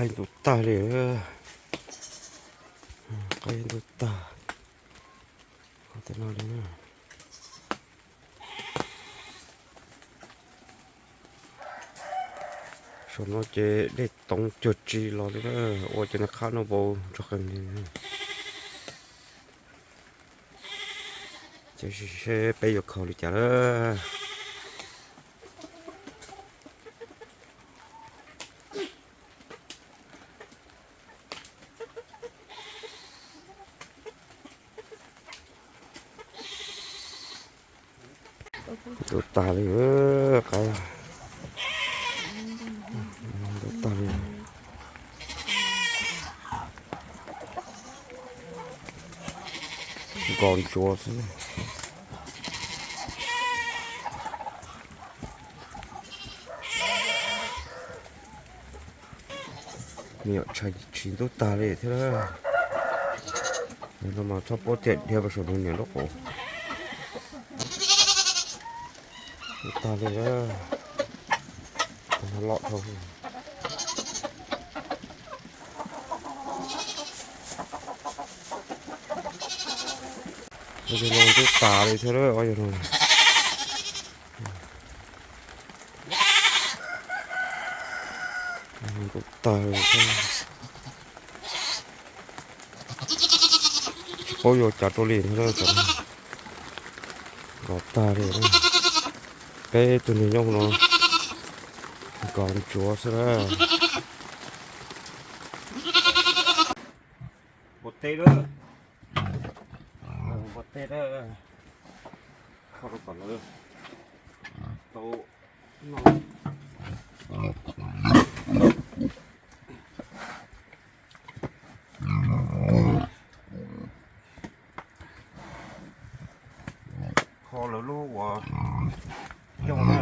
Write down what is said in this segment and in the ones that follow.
Ntuj tag li, qaib ntuj tag. Tej no li na. Saum no ces dej toov cuag tsi los li na, ua cov niag qhab no vau nrog qees li. Ces sim seb peb yuav khaus li cas lawm. Ntuj tag li, qaib, ntuj tag li. Nkos ntsuav xwb. Nws yuav tshais tsis ntuj tag li thiab. Nws no mas txhob puab tiam dhia pas saum nws niam lub qub. Ntuj tag li, loj dhau. Yog no ntuj tas li thiab, yog no ntuj tas li. Tsis paub yuav cas rau li, nkos tag li. Peb tug niag nyob no nkos ntsuav xwb na. Npua teb lawm, npua teb lawm, kho rau kom lawv tau noj. Kho lawv lub uas coj na,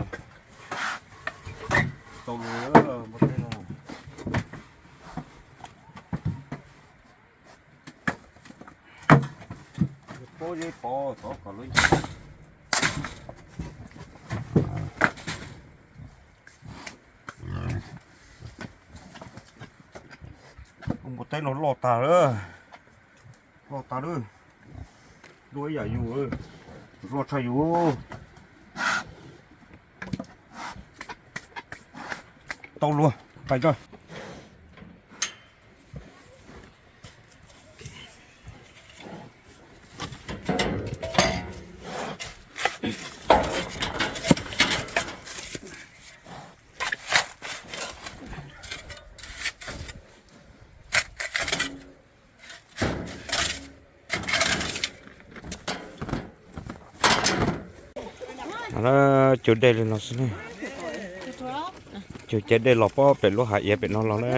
tau lawv npua teb no. Pab yeej pov tov kom lawv. Npua teb no loj tag lawm, loj tag lawm, loj ib yam yus, loj tshaj yus. Tau luag, pais tso. Cug dej li no xwb ne. Cug cov dej los pob pem lub hav iav pem no los na.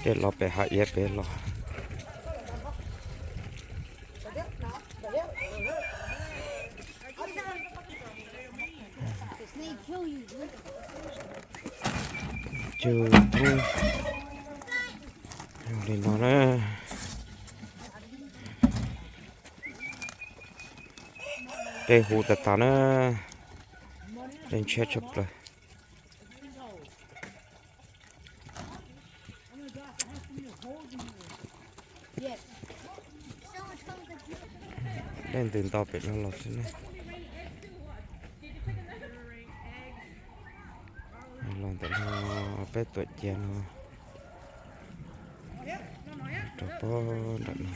Dej los pem hav iav pem los. Cug thoob li no na. Dej huv tas tas na. Dej ntshiab tshaj plaws. Dej ntws nto pem no los xwb ne. Los ntawm no peb tuam cia no rau pob nram no.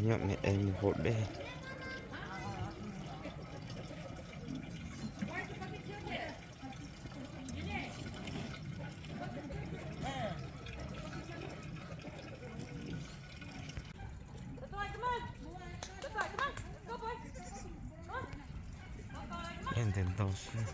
Nyob ne es mus haus dej. Ntawm ntau xwb.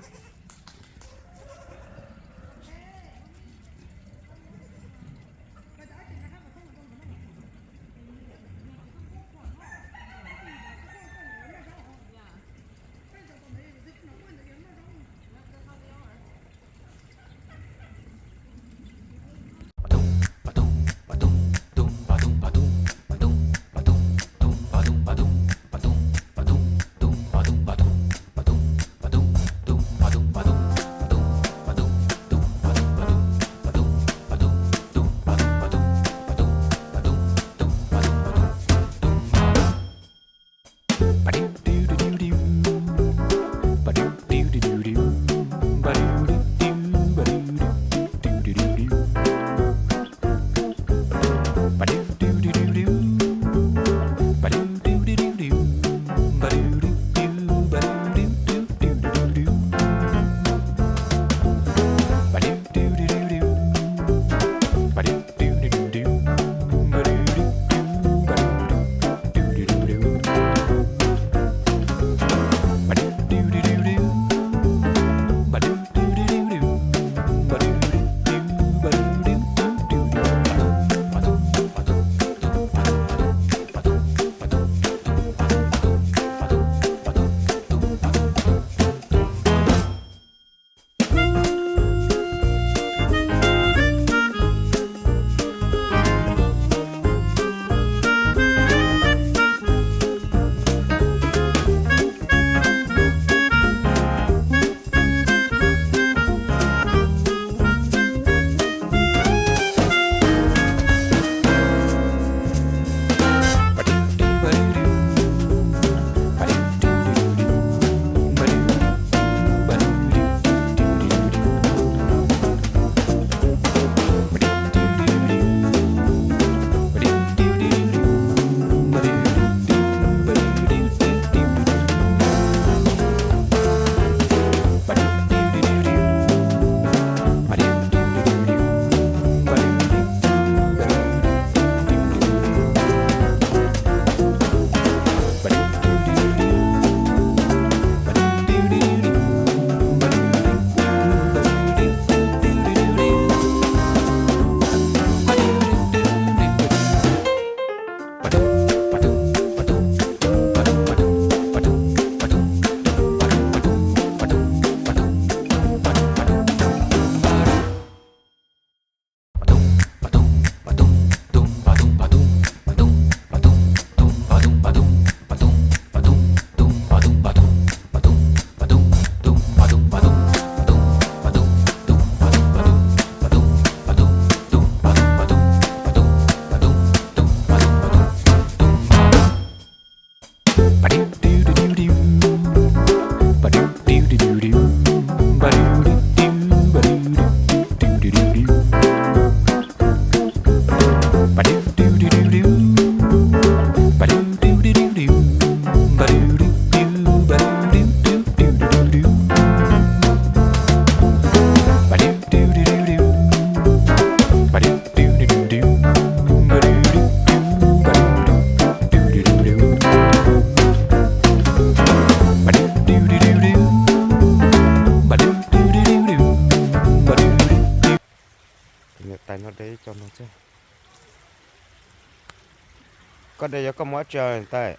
Koj de yog koj mus dab tsi tais?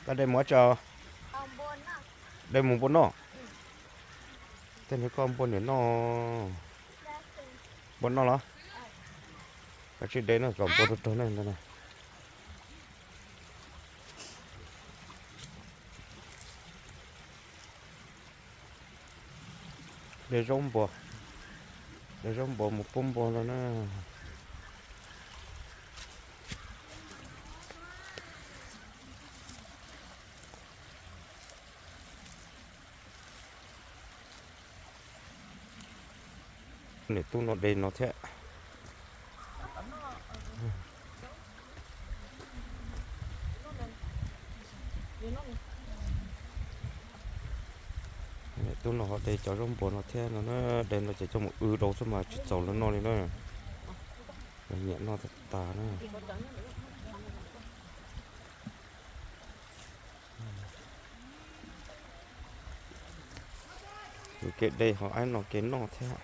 Koj de mus dab tsi? De mus npua noj. Tej no koj npua niam noj. Npua noj los? Koj tsis de no kom npua rau rog ne ntag. De zaub npua, de zaub npua mus pub npua no na. Niam tub no de no thiab. Niam tub no ho de cov zaub npua no thiab no na, de no ces coj mus wb rau xwb mas tsis txaus lawv noj li na. Lawv nyiam noj tas tas na. Nws kev de ho aib no kev noj thiab.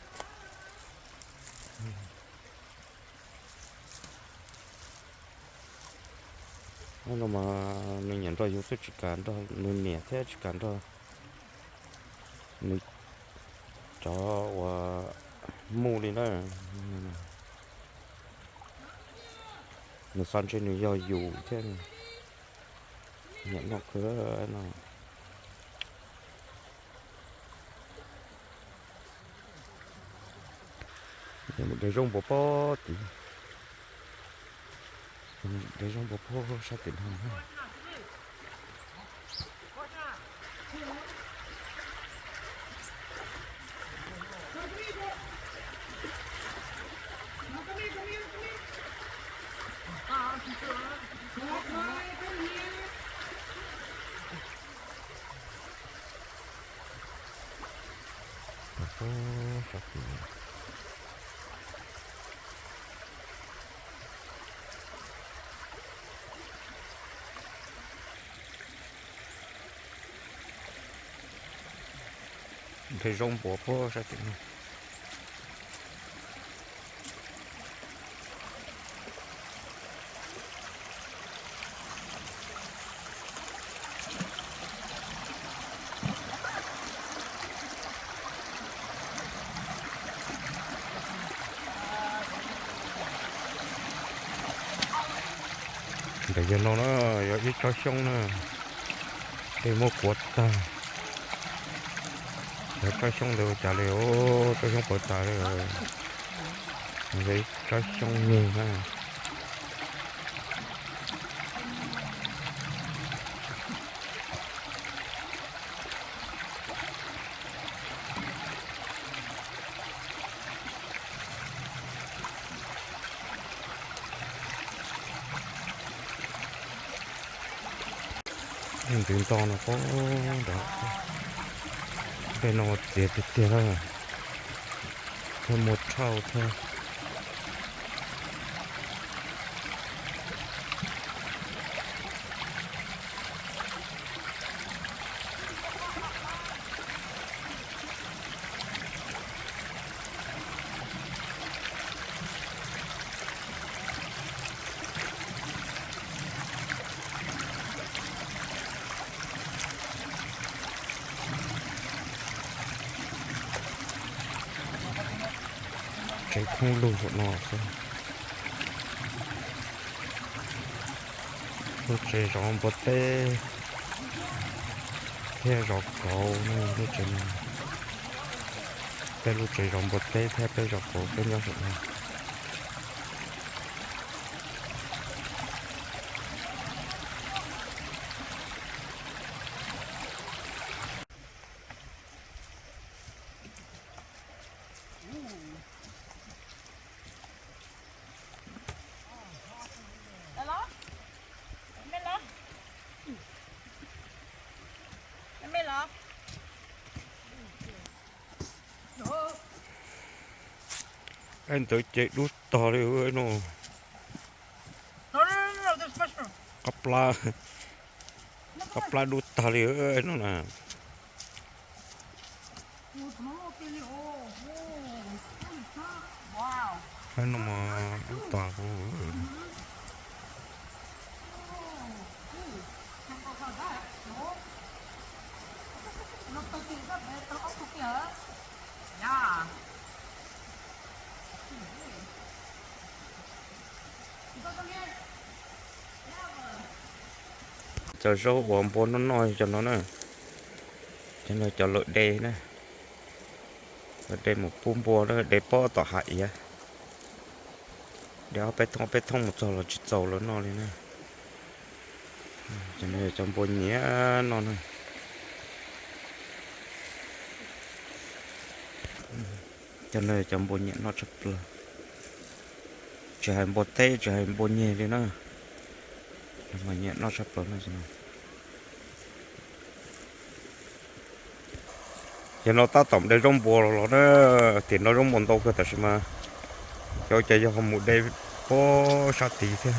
No mas nws nyiam nrog yus xwb, tsis kam nrog nws niam thiab tsis kam nrog nws cov uas muj li na. Nws xav ntshe nws yog yus thiab. Nyiam noj kawg no. De zaub npua pob tid, de zaub npua pob sab tim no. De zaub npua puag sab tim no. Ntawm yog no na, yog ib tsob xyoob na, dej muab kuav tag. Yog tsob xyoob ntawd ua cas li os, tsob xyoob pawv tas li. Yog ib tsob xyoob nyeg na. Ntws nto no pob nrad, tej no txias tiag tiag na, thiab muaj rhauj thiab. Tsev khoob lug saum no xwb. Lub tsev zov npua teb thiab zov kauv ne, lub tsev no. Peb lub tsev zov npua teb thiab peb zov kauv peb nyob saum no. Ntawd ces dub tag li no. Qab plab, qab plab dub tag li no na. Qab no mas dub tag kuv. Cov zaub uas npua noj noj cov no na, cov no cov lawm de na, lawm de mus pub npua na, de pob tom hav iav, de ob peb thoob ob peb thoob mus txog los tsis txaus lawv noj li na. Cov no yog cov npua nyiam noj na. Cov no yog cov npua nyiam noj tshaj plaws, tsis hais npua teb tsis hais npua nyeg li na, mas nyiam noj tshaj plaws no. Yog no tab tom de zaub npua los los na, tim no zaub npua ntau kawg tab sis mas cov cas yog ho mus de pob sab tid thiab,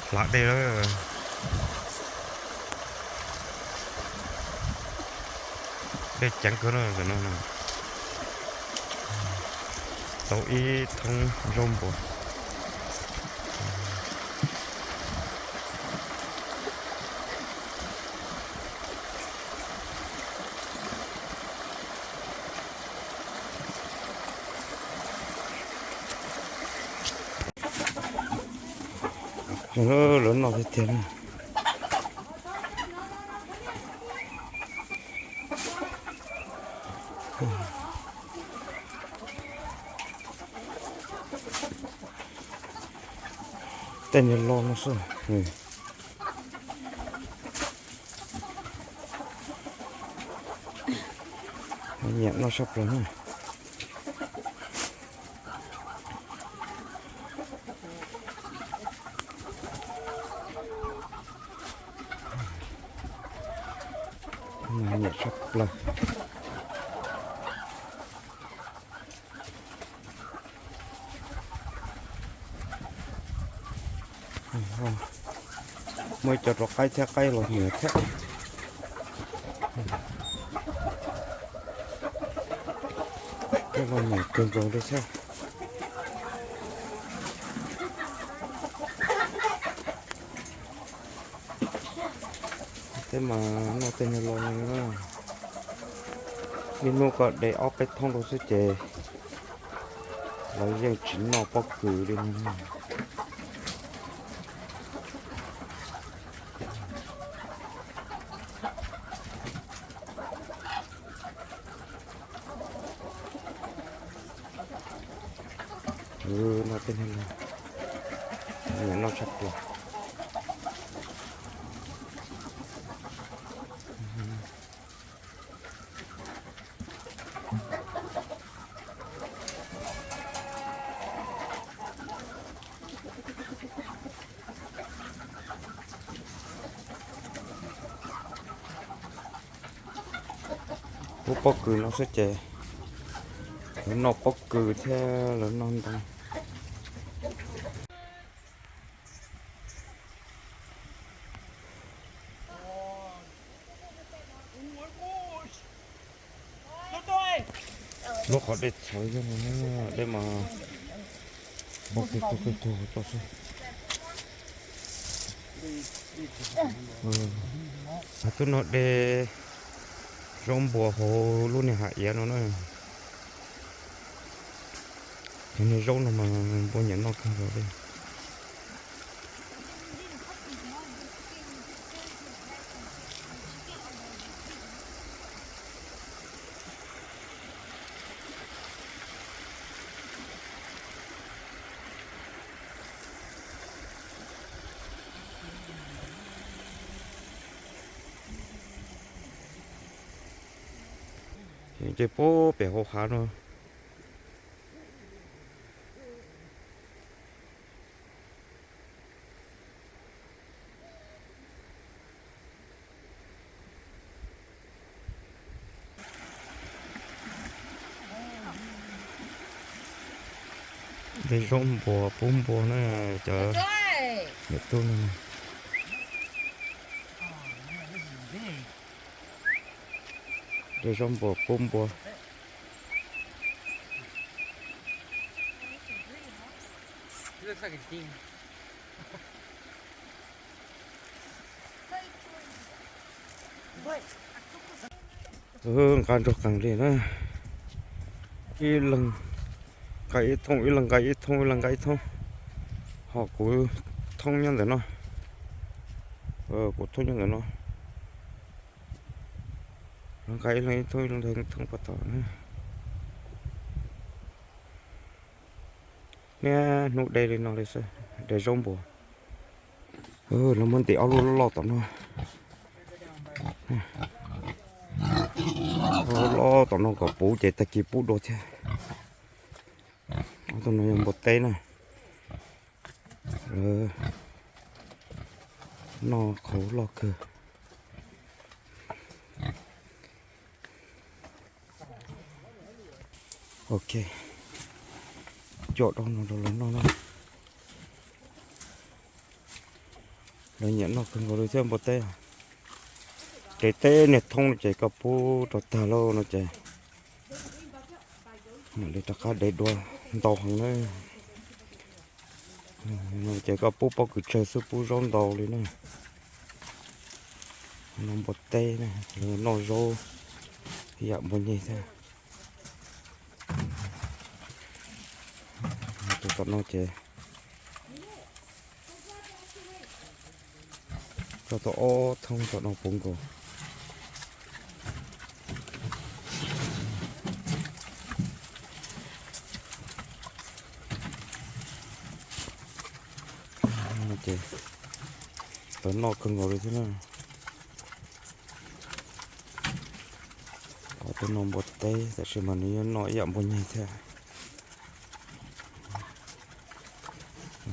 hlav dej lawm. Dej ceev kawg no, tau ib thoob zaub npua. Lawv noj tiag tiag. Tej niag lo no xwb. Nyiam noj sab plaws na. Nyiam sab plaws. Muaj ib co rov qaib thiab, qaib los nyiam thiab. Qaib los nyiam kawg nkaus li thiab. Tej mas noj tej niag lo no na. Ib hnub koj de ob peb thoob rau xwb ces lawv yeej tsis noj pob kws li no. Noj tej niag no, nyiam noj tshaj plaws. Pub pob kws no xwb ces lawv noj pob kws thiab lawv noj ntoo. Lub qhov dej txhawv yog no, dej mas pob kws tuag kawg tuag tau xwb. Tus no de zaub npua hauv lub niag hav iav no na. Cov niag zaub no mas npua nyiam noj kawg nkaus li. Ces puag pem hauv hav no. De zaub npua pub npua na, cov niam tub no. De zaub npua pub npua. Nqa nrog qees li na. Ib leeg nqa ib thoob, ib leeg nqa ib thoob, ib leeg nqa ib thoob. Ho kuv thoob nyob ntawm no, kuv thoob nyob ntawm no, los nqa ib leeg ib thoob ib leeg thoob puag tod na. Niaj hnub de li no li xwb, de zaub npua. Lawv muab ntim ob lub loj tom no, ob lub loj tom no kom puv ces tag kis pub dua thiab. Ob tug no yog npua teb na, lawv noj qhauv loj kawg. Ok, coj rau no rau lawv noj na. Lawv nyiam noj kawg nkaus li thiab npua teb. Ces teb niag thoob no ces koj pub rau tag lauj no ces mam li rov qab de dua ntau heev na. No ces koj pub pob kws tsawg xwb pub zaub ntau li na. No npua teb na, noj zaub ib yam npua nyeg thiab. Tus tom no ces tso tau ob thoob tom no puv nkaus. Ces lawv noj kawg nkaus li thiab na. Ob tug no npua teb tab sis mas nws yeej noj ib yam npua nyeg thiab.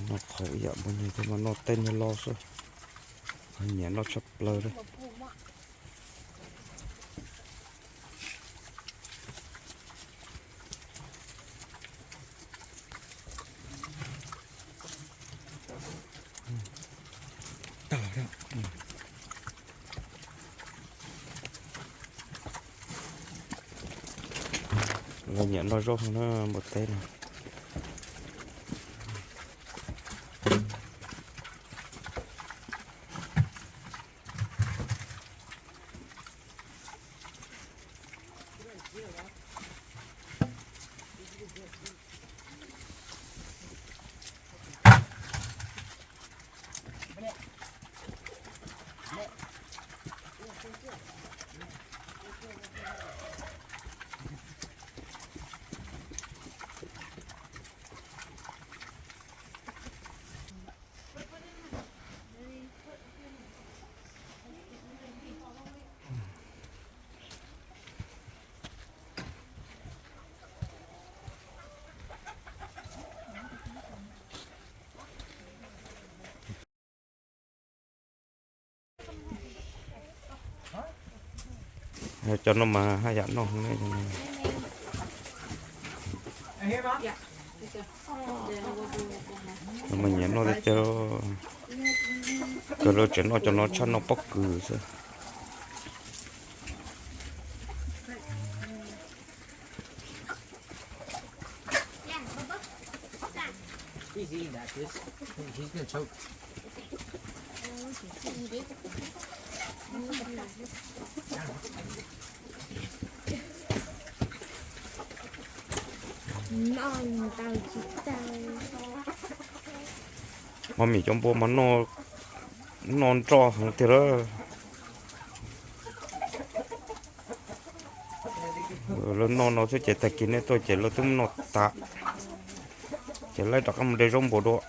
Noj qhauv ib yam npua nyeg thiab mas noj tej niag loj xwb. Nyiam noj tshaj plaws li. Lawv nyiam noj zaub heev na npua teb no. Cov no mas haj yam noj heev ne. Mas nyiam noj tiag tiag, kawg lawv tseem noj cov no tshaj noj pob kws xwb. Mov mim cov npua mas noj nroj heev tiag lawm. Lawv noj no xwb ces tag kis nej tuaj ces lawv twb noj tas, ces lawv rov qab mus de zaub npua dua.